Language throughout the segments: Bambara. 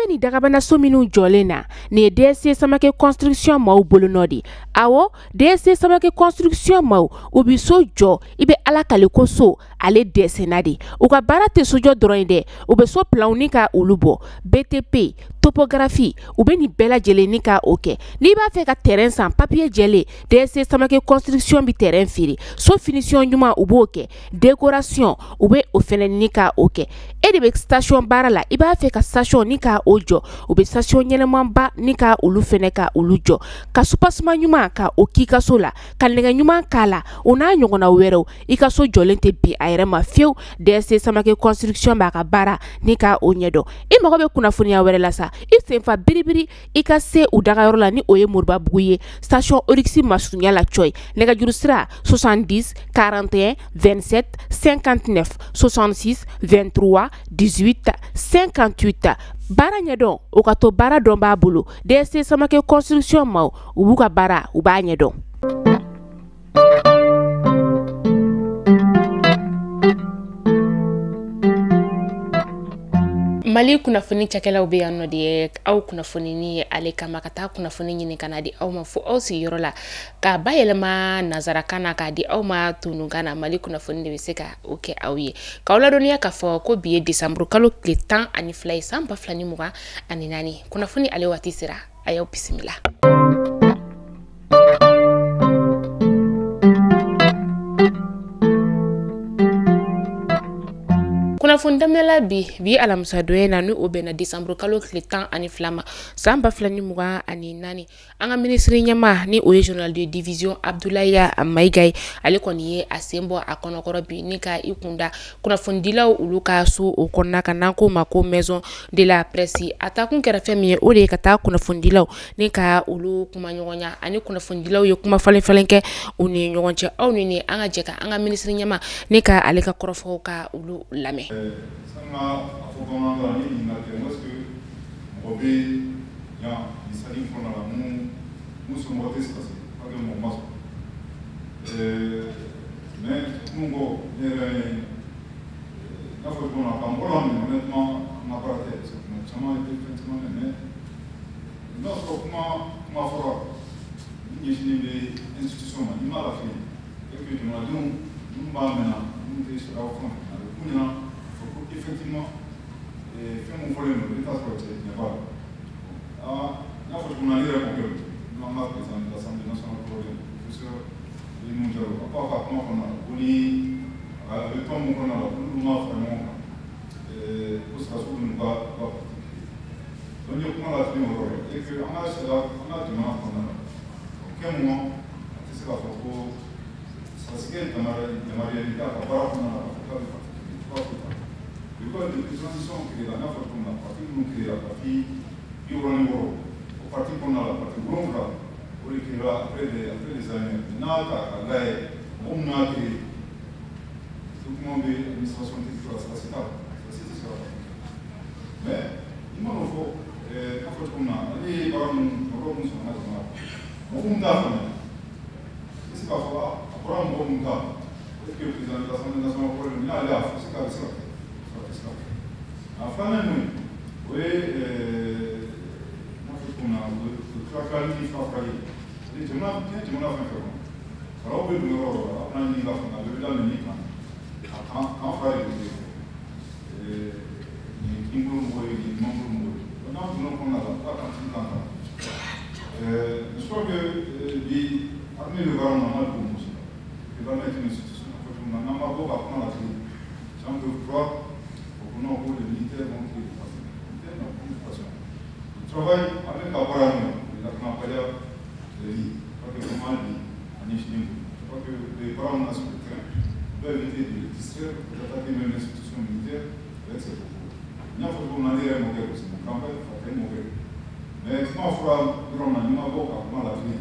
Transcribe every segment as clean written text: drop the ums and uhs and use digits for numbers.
bɛ nin dagabanaso minnu jɔlen na, nin ye DSC Samake Construction maaw bolonɔ de. Awɔ, DSC Samake Construction maaw, u bɛ so jɔ, i bɛ Ala kale ko so ale dɛsɛnna de. U ka baara tɛ sojɔ dɔrɔn ye dɛ, u bɛ so planw ni ka olu bɔ, BTP, topographie, u bɛ nin bɛɛ lajɛlen ni ka o kɛ. N'i b'a fɛ ka terrain san, papier jɛlen, DSC Samake Construction bɛ terrain feere. So finition ɲuman, u b'o kɛ, décoration, u bɛ o fɛnɛ ni ka o kɛ. E de bɛ station baara la, i b'a fɛ ka station ni ka o jɔ, u bɛ station ɲɛnɛmanba ni ka olu fɛnɛ ka olu jɔ, ka soubassement ɲuman ka o k'i ka so la, ka nɛgɛ ɲuman k'a la, o n'a ɲɔgɔnna wɛrɛw. I ka so jɔlen tɛ bin a yɛrɛ ma fiyewu. DSC Samake Construction b'a ka baara ni ka o ɲɛdɔn. I mago bɛ kunnafoniya wɛrɛ la sa, i senfa biribiri i ka se u dagayɔrɔ la, ni o ye Moribabugu ye, station Oryx masurunya la cɔyi. Nɛgɛjuru sira 70 41 27 59 66 23 18 58. Baara ɲɛdɔn, o ka to baara dɔn b'a bolo. DSC Samake Construction maaw, u b'u ka baara, u b'a ɲɛdɔn. Mali kunnafoni cakɛlaw bɛ yan nɔ de ye aw kunnafoni ni ale kama, ka taa kunnafoni ɲini ka na di aw ma fo aw sigiyɔrɔ la, k'a bayɛlɛma nanzarakan na k'a di aw ma tunukan na. Mali kunnafoni de bɛ se ka o kɛ aw ye. K'aw ladɔnniya k'a fɔ ko bi ye décembre kalo tile 12 ye, san 2024. Kunnafoni ale waati sera, a y'aw bisimila. Kunnafoni daminɛla bi alamisadonya na, ni o bɛnna décembre kalo tile 12 ma, san 2024. An ka minisiri ɲɛmaa, ni o ye général de division Abdoulaye Maïga ye, ale kɔni ye a sen bɔ a kɔnɔkɔrɔ bi ni ka i kunda kunnafonidilaw olu ka so o kɔnɔna kan, n'an k'o ma ko maison de la presse. A taakun kɛra fɛn min ye, o de ye ka taa kunnafonidilaw ni ka olu kuma ɲɔgɔnya, ani kunnafonidilaw ye kuma falen falen kɛ u ni ɲɔgɔn cɛ. Aw ni an ka jɛ ka an ka minisiri ɲɛmaa ni ka ale ka kɔrɔfɔw ka olu lamɛn. Effectivement, fɛn mun fɔlen don, i bɛ taa sɔrɔ cɛ tiɲɛ b'a la. N y'a fɔ cogo min na, ne yɛrɛ mɔkɛ don, n'an ka président de l'Assemblée nationale kɔrɔlen, professeur Aliou Diallo, a ko a ka kuma kɔnɔna la ko ni a bɛ tɔn mun kɔnɔna la, n'olu ma fara ɲɔgɔn kan, ko sɔrɔdasiw bɛ n'u ka parti créer. Donc n ye kuma lafili o yɔrɔ la, et que an ka sariya, an ka jamana kɔnɔna la, aucun moment a tɛ se k'a fɔ ko sɔrɔdasikɛ yamaruyali t'a ka baara kɔnɔna la k'a fɔ k'a bɛ parti créer, cogoya foyi t'a la. L'école de transition créée la, n'a fɔ cogo min na, parti minnu créé la, parti 66, o parti kɔnɔna la, parti 7 o de créé la après les années. N'a ta k'a lajɛ, mɔgɔ minnu y'a créé, document bɛ administration territoriale, sɔrɔdasi t'a la, sɔrɔdasi tɛ se ka parti créé. Mais i man'o fɔ, n'a fɔ cogo min na, ale ye baara minnu, kɔlɔlɔ minnu sɔrɔ an ka jamana kɔnɔ, mɔgɔ minnu t'a faamuya, i bɛ se k'a fɔ a bɔra mɔgɔ minnu ta, est-ce que président de l'Assemblée nationale kɔrɔlen n'ale y'a fɔ, c'est k'a bɛ se ka kɛ. A filanan ye mun ye, o ye n'a fɔ cogo min na, o tilali ni fila fila ye. Jamana, diɲɛ jamana fɛn fɛn kɔnɔ, saraw bɛ don yɔrɔ o yɔrɔ la, a bɛna ɲini ka faamuya, a bɛɛ bɛ daminɛ ni kan, a kan fila de bɛ kɛ, nin ye kinbolo mɔgɔ ye, nin ye numanbolo mɔgɔ ye. Donc n'an donna o kɔnɔna la, ala k'an tigi k'an kan. Je crois que bi armée bɛ baara min na, an ma dogo mɔgɔ si la. L'armée est une institution, n'a fɔ cogo min na, n'an ma bɔ ka kuma lafili, gens peuvent croire non, pour les militaires vont créer des partis. Les militaires n'ont aucune vocation. Le travail avec la parole, la campagne de vie, pas que vraiment vie, en Égypte. Je crois que les parents sur le terrain doivent éviter de les distraire, d'attaquer même l'institution militaire avec ses propos. Il n'y a pas de manière à mon aussi, mon grand-père, il faut mourir. Mais comment on fera, comment la vie,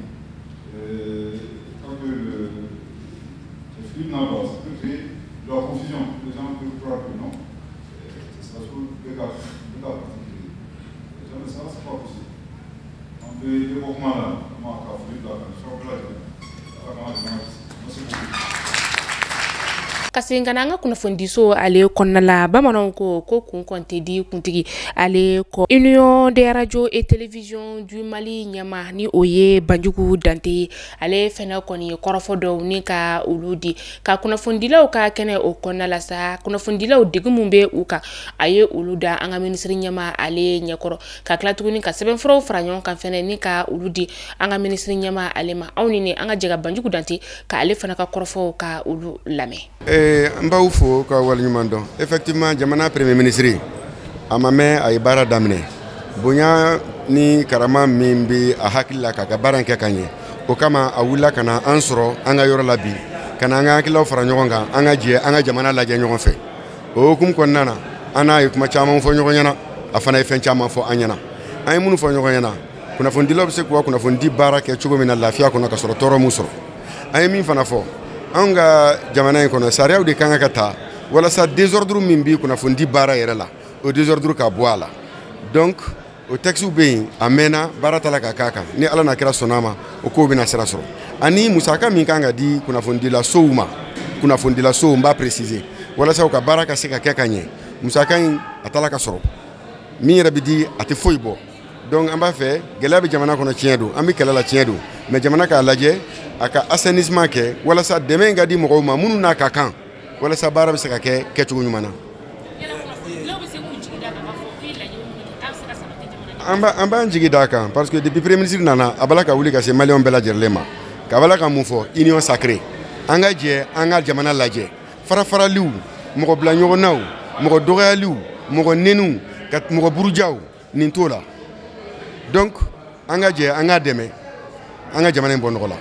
tant que le Philippe n'a pas, ça peut créer de la confusion. Les gens peuvent croire que non. Ça se trouve, deux cas particuliers. Jamais ça, c'est pas possible. On peut développement là, comment on a fait la. Ka segin ka na an ka kunnafonidiso ale kɔnɔna la, bamananw ko ko kun kɔn tɛ di kuntigi ale kɔ. Union des radios et télévisions du Mali ɲɛma, ni o ye Banjugu Dante ye, ale fɛnɛ kɔni ye kɔrɔfɔ dɔw ni ka olu di ka kunnafonidilaw ka kɛnɛ o kɔnɔna la sa. Kunnafonidilaw, degun mun bɛ u kan, a ye olu da an ka minisiri ɲɛma ale ɲɛkɔrɔ, ka tila tuguni ka sɛbɛnfuraw fara ɲɔgɔn kan fɛnɛ ni ka olu di an ka minisiri ɲɛma ale ma. Aw ni an ka jɛ ka Banjugu Dante ka ale fana ka kɔrɔfɔw ka olu lamɛn. N b'aw fo ka waleɲuman dɔn. Effectivement, jamana premier ministre, a ma mɛn a ye baara daminɛ. Bonya ni karama min bɛ a hakili la k'a ka baara in kɛ ka ɲɛ, o kama a wulila ka na an sɔrɔ an ka yɔrɔ la bi, ka na an ka hakililaw fara ɲɔgɔn kan, an ka jɛ an ka jamana lajɛ ɲɔgɔn fɛ. O hukumu kɔnɔna na, an n'a ye kuma caman fɔ ɲɔgɔn ɲɛna, a fana ye fɛn caman fɔ an ɲɛna. An ye minnu fɔ ɲɔgɔn ɲɛna, kunnafonidilaw bɛ se k'u ka kunnafonidi baara kɛ cogo min na lafiya kɔnɔ, ka sɔrɔ tɔɔrɔ m'u sɔrɔ. An ye min fana fɔ, anw ka jamana in kɔnɔ, sariyaw de kan ka ta walasa désordre min bɛ kunnafonidi baara yɛrɛ la, o désordre ka bɔ a la. Donc o texte bɛ yen, a mɛnna, baara ta la ka k'a kan. Ni Ala n'a kɛra sɔnna a ma, o kow bɛna sira sɔrɔ. Ani musaka min kan ka di kunnafonidilasow ma, kunnafonidilasow, n b'a préciser, walasa u ka baara ka se ka kɛ ka ɲɛ, musaka in a taala ka sɔrɔ min yɛrɛ bɛ di, a tɛ foyi bɔ. Donc an b'a fɛ, gɛlɛya bɛ jamana kɔnɔ, tiɲɛ don, an bɛ kɛlɛ la, tiɲɛ don, mais jamana k'a lajɛ a ka assainissement kɛ walasa dɛmɛ in ka di mɔgɔw ma minnu n'a ka kan, walasa baara bɛ se ka kɛ kɛcogo ɲuman na. An b'an jigi d'a kan, parce que depuis premier ministre nana, a b'a la ka wuli ka se maliyɛnw bɛɛ lajɛlen ma, k'a b'a la ka mun fɔ? Union sacrée, an ka jɛ an ka jamana lajɛ. Farafaraliw, mɔgɔ bila ɲɔgɔnnaw, mɔgɔ dɔgɔyaliw, mɔgɔ neniw, ka mɔgɔ burujaw, nin t'o la. Donc an ka jɛ an k'a dɛmɛ an ka jamana in bɔ nɔgɔ la.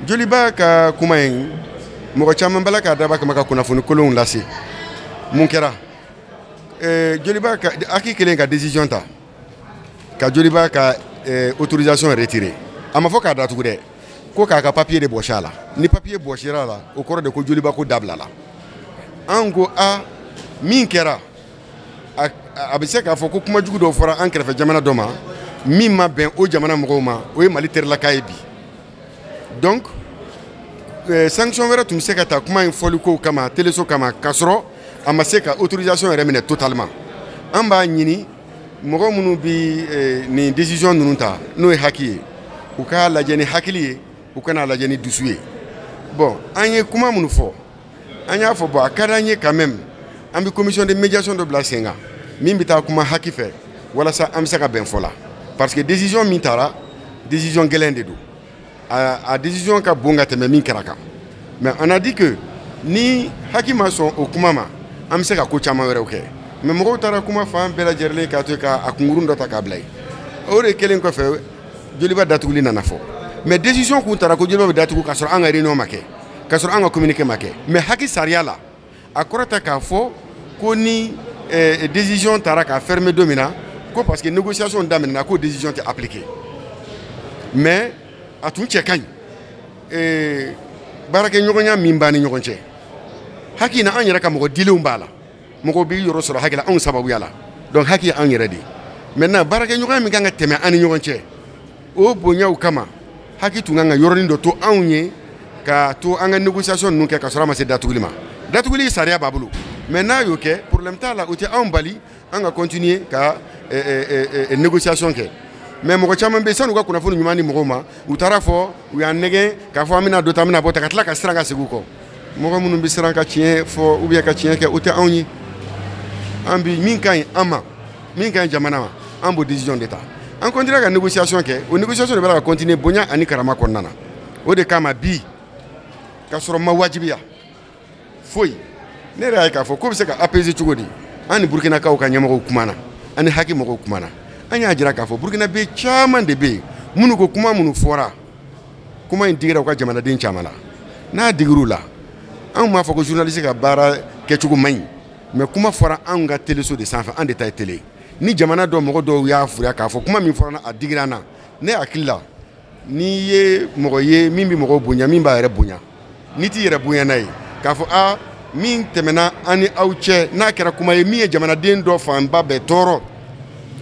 Joliba ka kuma in, mɔgɔ caman b'a la k'a dab'a kama ka kunnafoni kolonw lase. Mun kɛra? Joliba ka HAC kelen ka décision ta ka Joliba ka autorisation retirer. A ma fɔ k'a datugu dɛ, ko k'a ka papier de bɔsi a la. Ni papier bɔsira a la, o kɔrɔ de ko Joliba ko dabila la. An ko a min kɛra, a bɛ se k'a fɔ ko kuma jugu dɔw fɔra an kɛrɛfɛ jamana dɔ ma min ma bɛn o jamana mɔgɔw ma, o ye Mali terilaka ye bi. Donc sanction wɛrɛ tun bɛ se ka ta kuma in fɔlikow kama, teleso kama, k'a sɔrɔ a ma se ka autorisation yɛrɛ minɛ totalement. An b'a ɲini mɔgɔ minnu bi nin décision ninnu ta, n'o ye HAC ye, u k'a lajɛ ni hakili ye, u kana lajɛ ni dusu ye. Bon, an ye kuma minnu fɔ, an y'a fɔ, bon, a ka d'an ye quand même an bɛ commission de médiation dɔ bila sen kan min bɛ taa kuma HAC fɛ, walasa an bɛ se ka bɛn fɔ la, parce que décision min taara, décision gɛlɛn de don, a décision ka bon ka tɛmɛ min kɛra kan. Mais on a dit que ni HAC ma sɔn o kuma ma, an bɛ se ka ko caman wɛrɛw kɛ. Mais mɔgɔw taara kuma fan bɛɛ lajɛlen k'a to k'a kunkurun dɔ ta k'a bila yen. O de kɛlen kɔfɛ, Joliba datuguli nana fɔ. Mais décision kun taara ko Joliba bɛ datugu k'a sɔrɔ an ka réunion ma kɛ, k'a sɔrɔ an ka communiqué ma kɛ. Mais HAC sariya la, a kɔrɔ tɛ k'a fɔ ko ni décision taara k'a fermer don min na, ko parce que négociation daminɛna, ko décision tɛ appliquer. Mais a tun cɛ ka ɲi baarakɛɲɔgɔnya min b'an ni ɲɔgɔn cɛ. HAC na, an yɛrɛ ka mɔgɔ dilenw b'a la, mɔgɔw b'i yɔrɔ sɔrɔ HAC la anw sababuya la. Donc HAC ye anw yɛrɛ de ye. Maintenant, baarakɛɲɔgɔnya min kan ka tɛmɛ an ni ɲɔgɔn cɛ, o bonyaw kama, HAC tun kan ka yɔrɔnin dɔ to anw ye ka to an ka négociation ninnu kɛ, ka sɔrɔ a ma se datuguli ma. Datuguli sariya b'a bolo, mais n'a y'o kɛ, problème t'a la, o tɛ anw bali an ka continuer ka négociation kɛ. Mais mɔgɔ caman bɛ yen, san'u ka kunnafoni ɲuman di mɔgɔw ma, u taara fɔ u y'an nɛgɛn k'a fɔ an bɛna dɔ ta, an bɛna bɔ ta, ka tila ka siran ka segin u kɔ. Mɔgɔ minnu bɛ siran ka tiɲɛ fɔ ou bien ka tiɲɛ kɛ, o tɛ anw ye. An bi min ka ɲi an ma, min ka ɲi jamana ma, an b'o décision de ta. An continuer ka négociation kɛ, o négociation de bɛ ka continuer bonya ani karama kɔnɔna na. O de kama bi, ka sɔrɔ ma wajibiya foyi, ne yɛrɛ y'a ye k'a fɔ ko bɛ se ka apaiser cogo di. An ni Burkinakaw ka ɲɛmɔgɔw kumana, an ni HAC mɔgɔw kumana, an y'a jira k'a fɔ Burkinabé caman de bɛ yen minnu ko kuma minnu fɔra, kuma in digira u ka jamanaden caman la. N'a digir'u la, anw m'a fɔ ko journaliste ka baara kɛcogo man ɲi, mais kuma fɔra anw ka teleso de sanfɛ, an de ta ye télé. Ni jamana dɔ mɔgɔ dɔw y'a furuya k'a fɔ kuma min fɔra, a digira an na, ne hakili la, n'i ye mɔgɔ ye min bɛ mɔgɔw bonya, min b'a yɛrɛ bonya, n'i t'i yɛrɛ bonya n'a ye k'a fɔ a min tɛmɛna an ni aw cɛ, n'a kɛra kuma ye min ye jamanaden dɔ fanba bɛɛ tɔɔrɔ,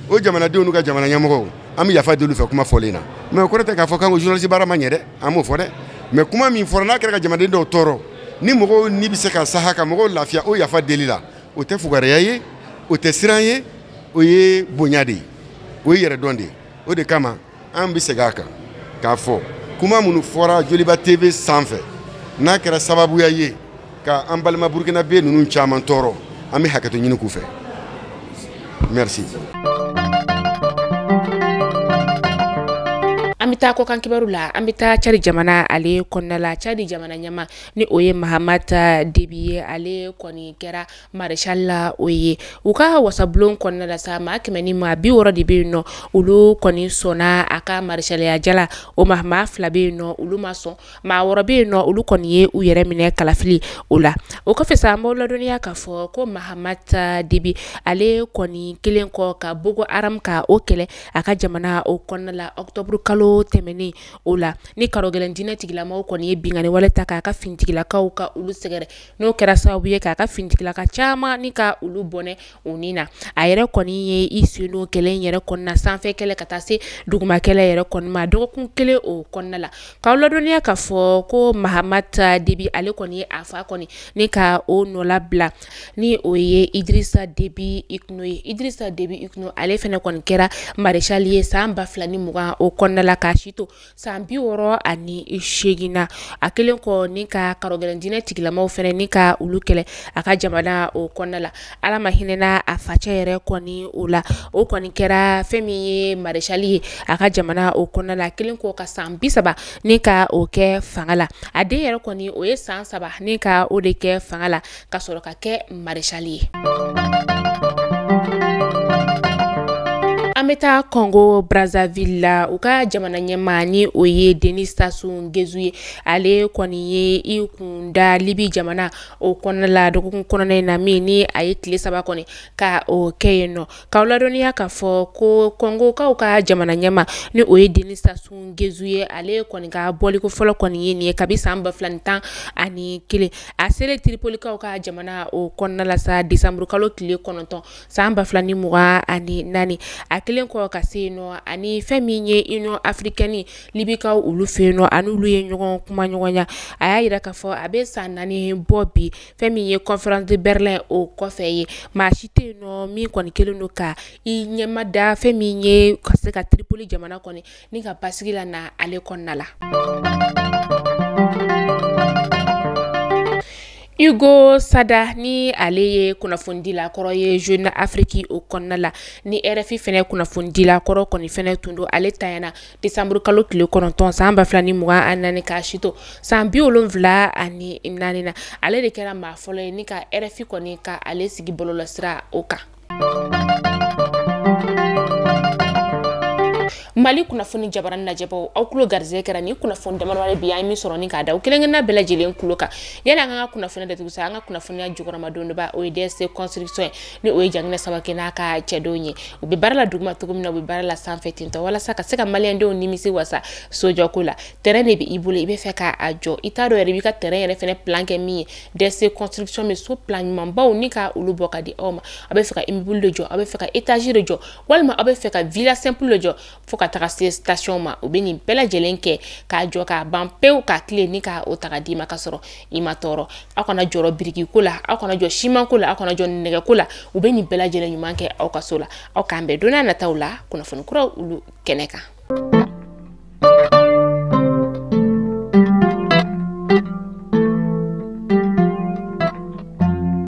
o jamanadenw n'u ka jamana ɲɛmɔgɔw, an bɛ yafa deli u fɛ kuma fɔlen na. Mais o kɔrɔ tɛ k'a fɔ k'an ko journaliste baara ma ɲɛ dɛ, an m'o fɔ dɛ. Mais kuma min fɔra n'a kɛra ka jamanaden dɔw tɔɔrɔ, ni mɔgɔw ni bɛ se ka saha ka mɔgɔw lafiya o yafa deli la, o tɛ fugariya ye, o tɛ siran ye, o ye bonya de ye, o ye yɛrɛdɔn de ye. O de kama an bɛ segin a kan k'a fɔ kuma minnu fɔra Joliba TV sanfɛ n'a kɛra sababuya ye ka an balima Burkinabé ninnu caman tɔɔrɔ, an bɛ hakɛto ɲini k'u fɛ. Merci. An bɛ taa kɔkan kibaru la, an bɛ taa Tchad jamana ale kɔnɔna la. Tchad jamana ɲɛma ni o ye Mahamat Déby ye, ale kɔni kɛra maréchal la o ye. U ka wasabulon kɔnɔna la sa, maa 160 de bɛ yen nɔ, olu kɔni sɔnna a ka maréchaliya jala o ma. Maa 2 bɛ yen nɔ, olu ma sɔn. Maa 6 bɛ yen nɔ, olu kɔni ye u yɛrɛ minɛ kalafili o la. O kɔfɛ sa, an b'aw ladɔnniya k'a fɔ ko Mahamat Déby ale kɔni kelen kɔ ka Boko Haram ka o kɛlɛ a ka jamana o kɔnɔna la octobre kalo tɛmɛnen o la, ni karogɛlɛn diinɛ tigilamaw kɔni ye binkanni wale ta k'a ka finitigilakaw ka olu sɛgɛrɛ, n'o kɛra sababu ye k'a ka finitigilaka caman ni ka olu bɔnɛ o ni na. A yɛrɛ kɔni ye i sen don kɛlɛ in yɛrɛ kɔnɔna, sanfɛ kɛlɛ ka taa se duguma kɛlɛ yɛrɛ kɔni ma dɔgɔkun kelen o kɔnɔna la. K'aw ladɔnniya k'a fɔ ko Mahamat Déby ale kɔni ye a fa kɔni ni ka o nɔ labila, ni o ye Idrissa Déby Itno ye. Idrissa Déby Itno ale fɛnɛ kɔni kɛra maréchal ye san 2020 o kɔnɔna la, k'a si to san 68 na. A kelen kɔ ni ka karogɛlɛn diinɛ tigilamaw fɛnɛ ni ka olu kɛlɛ a ka jamana o kɔnɔna la. Ala ma hinɛna a facɛ yɛrɛ kɔni o la. O kɔni kɛra fɛn min ye maréchal ye a ka jamana o kɔnɔna la, a kelen kɔ ka san 30 ni ka o kɛ fanga la. A den yɛrɛ kɔni o ye san 3 ni ka o de kɛ fanga la ka sɔrɔ ka kɛ maréchal ye. An bɛ taa Congo Brazzaville la, u ka jamana ɲɛmaa ni o ye Denis Sassou Nguesso ye, ale kɔni ye i kun da Libi jamana o kɔnɔna la dɔgɔkun kɔnɔna in na, min ni a ye tile 3 kɔni ka o kɛ yen nɔ. K'aw ladɔnniya k'a fɔ ko Congokaw ka jamana ɲɛmaa ni o ye Denis Sassou Nguesso ye, ale kɔni ka bɔliko fɔlɔ kɔni ye nin ye kabi san 2011. A selen Tripolikaw ka jamana o kɔnɔna la sa décembre kalo tile 9 san 2024, a kelen kɔ ka se yen nɔ, ani fɛn min ye Union africaine Libikaw olu fɛ yen nɔ, ani olu ye ɲɔgɔn kuma ɲɔgɔnya. A y'a yira k'a fɔ a bɛ san 4 bɔ bi, fɛn min ye conférence de Berlin o kɔfɛ ye, maa si tɛ yen nɔ min kɔni kelen don ka i ɲɛma da fɛn min ye ka se ka Tripoli jamana kɔni ni ka basigi la na ale kɔnɔna la. Hugo Sada ni ale ye kunnafonidila kɔrɔ ye Jeune Afrique o kɔnɔna la, ni RFI fɛnɛ kunnafonidila kɔrɔ kɔni fɛnɛ tun don, ale tanyana décembre kalo tile 9 san 2024 k'a si to san 74 na. Ale de kɛra maa fɔlɔ ye ni ka RFI kɔni ka ale sigi bɔlɔlɔsira o kan. Mali kunnafoni jabaran lajɛbaw, aw kulo garisɛgɛ kɛra ni kunnafoni damadɔ bi an min sɔrɔ ni k'a da u kelen-kelenna bɛɛ lajɛlen kulo kan. Yanni an ka kunnafoni datugu sa, an ka kunnafoniya jukɔrɔmadondaba o ye DSC construction ni o ye Janginɛ Samake n'a ka cɛdenw ye. U bɛ baara la duguma cogo min na, u bɛ baara la sanfɛ ten tɔ, walasa ka se ka maliyɛndenw nimisi wasa sojɔko la. Terrain de bɛ i bolo, i bɛ fɛ k'a jɔ, i t'a dɔn yɛrɛ i b'i ka terrain yɛrɛ fɛnɛ plan kɛ min ye. DSC construction bɛ so plan ɲumanbaw ni ka olu bɔ ka di aw ma. Aw bɛ fɛ ka immeuble de jɔ, aw bɛ fɛ ka étage de jɔ, walima aw bɛ fɛ ka villa simple de jɔ, fo ka taga se station ma. U bɛ nin bɛɛ lajɛlen kɛ k'a jɔ k'a ban pewu, k'a tile ni k'a o ta d'i ma ka sɔrɔ i ma tɔɔrɔ. Aw kana jɔrɔ biriki ko la, aw kana jɔ siman ko la, aw kana jɔ nɛgɛ ko la. U bɛ nin bɛɛ lajɛlen ɲuman kɛ aw ka so la. Aw k'an bɛn don n'a nataw la kunnafoni kuraw olu kɛnɛ kan.